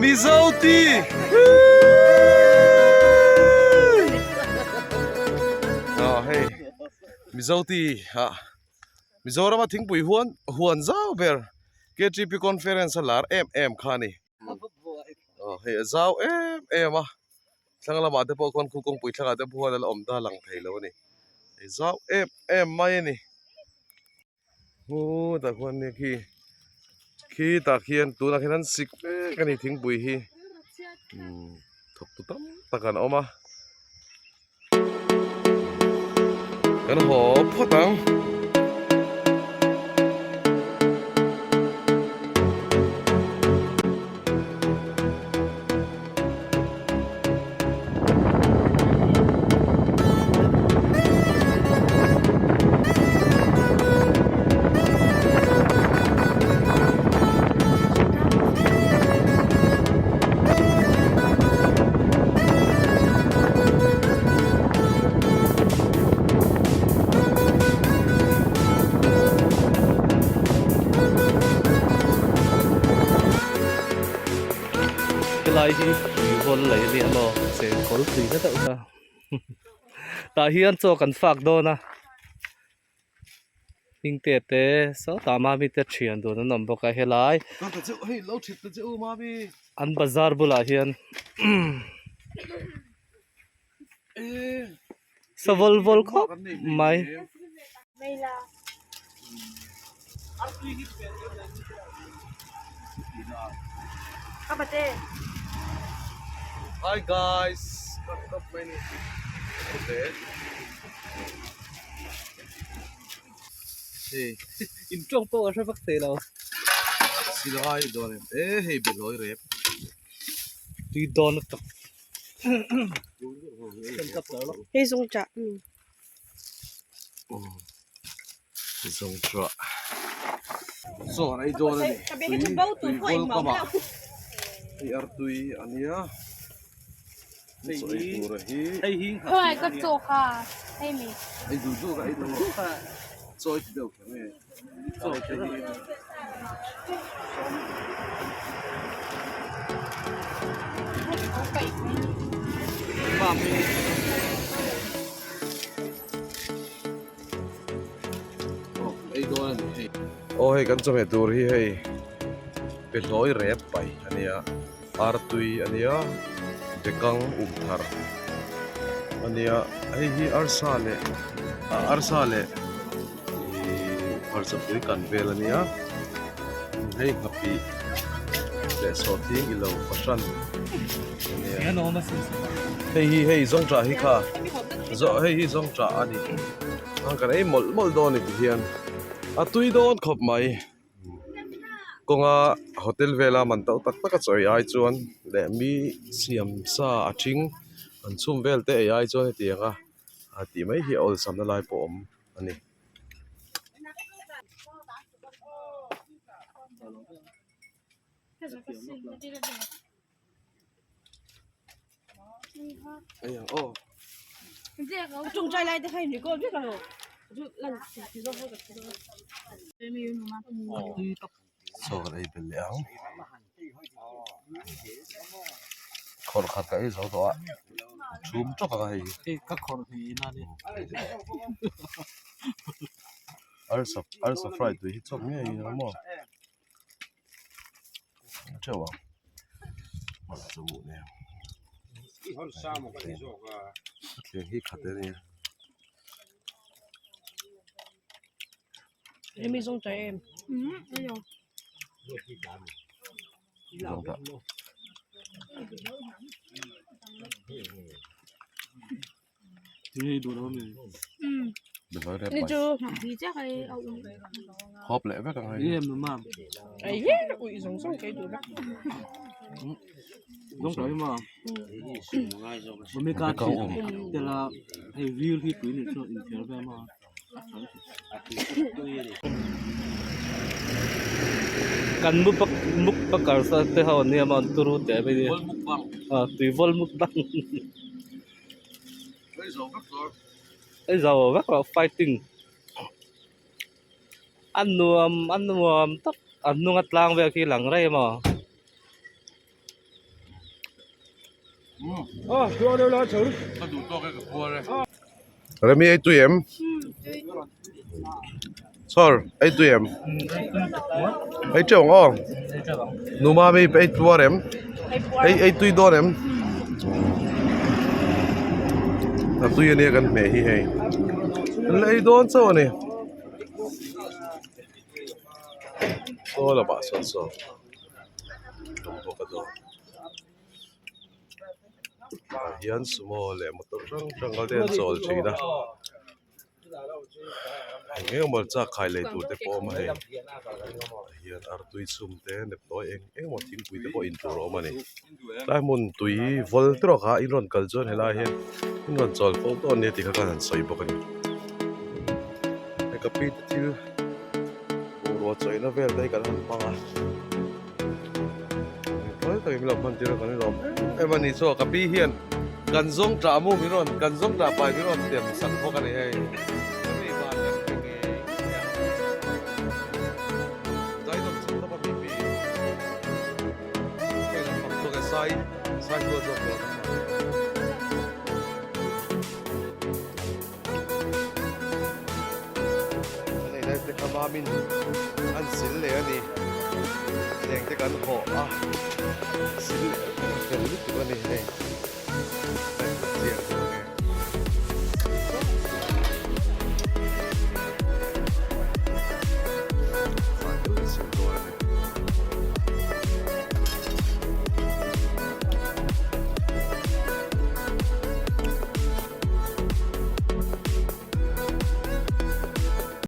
Mizo tea Aw hei Mizo tea ah Mizorama thingpui huan huan zau ber KTP conference a lar em em kha a ni. Aw hei a zau em em a thlang lamah te pawh khuan khu kawngpui thlangah te pawh huan a la awm ta lang thei lo a ni. Hei zau em em mai a ni. Hutah khuan nia khi khitah khian tunah khian an sik mek a ni thingpui hi umm thawktu tam tak an awm a kan haw phawt ang. Helai hi tui vawl lei a nia maw chengkawl tui na deuh kha tah hian chaw kan fak dawn a hmingte te sawtah mami te thian dun an awm bawk a helai an bazar bulah hian sa vawl vawl khawp mai. Hi guys in tawng pawh a hre vak thei lo silai dawn em e hei behlawi rep tui dawn lutuk. Hei zawng chah Zawng chah chaw an ei dawn a ni tui tui vawl kamah hei artui a nia chaw ei tur a hi ei duh duh ka ei duh chaw ei ti deuh kher nge chaw te hi. Aw hei kan chawhmeh tur hi hei behlawi rep pai a nia artui a nia bekang um thar a nia hei hi arsa leh arsa leh. Ihh hmarcha pui kan vel a nia hei nghapih leh sawhthing ilo fahran a nia hei hi hei zawngṭah hi kha hei hi zawngṭah a ni a kan ei mawlh mawlh dawn a ni tihian a tui dawn khawp mai kawnga hotel vela man to tak tak a chawi ai chuan leh mi siam sa a ṭhing an chhum vel te ei ai chuan hetiang a a tih mai hi a awlsam na lai pawh a awm a ni. Chaw kan ei belh leh ang khawrh khat ka ei zo tawh a chhum tawk ang a hei hei ka khawrh hnih in a ni arsa arsa fry tui hi chawp ngei ang maw teuh ang thleng hi khat a nia. Hemi zawng ta em. Zawng ta. Ni duh lo mi. Ni chu. Hawp leh vek ang hei. Ni em ma. Ai he ui zawng zawng kai duh vek. Zawng ta ma. Omega 3 tela hei ril hi tui ni chu in thiar ve ma. Kan mukbang mukbangers te ho an nia maw an turu teh mai ni ah tui vawl mukbang ei zo vek lo fighting a nuam a nuam tak a hnung a tlang vel khi lang rei maw. Remi ei tui em? Chhawr ei tui em? Ei teuh ang aw. Numa mi ei puar em? Ei ei tui dawn em? A tui ania kan hmeh hi hei. Kan la ei dawn chauh a ni. Saw lamah sawn saw awm bawk a dawn. Tah hian sumo leh motor hrang hrang kal te an chawl thin a eng eng emaw chak khai lei tur te pawh a awm a hei tah hian artui chhum te nepnawi eng eng emaw thingpui te pawh in tur a awm a ni tlai hmun tui vawl tawk ah in rawn kal chuan helai hian in rawn chawl fo dawn nia tih kha khan an sawi bawk a ni hei ka pi te thil bungrua chawina vel te hi kan han hmang a. Engpawh takin min lo hman tir a kan lawm em em a ni chu ka pi hian kan zawng tah mu min rawn kan zawng tah pai min rawn tem sak bawk a ni hei mi van kan pe ngei ngei a zaidawm chhung tawp a mi pi hei kan fak bawk e sai sai kual zawk tur a kan hman. An ei lai te kha mamin an sil leh a ni thleng te kan hawh a sil leh fel lutuk a ni hei.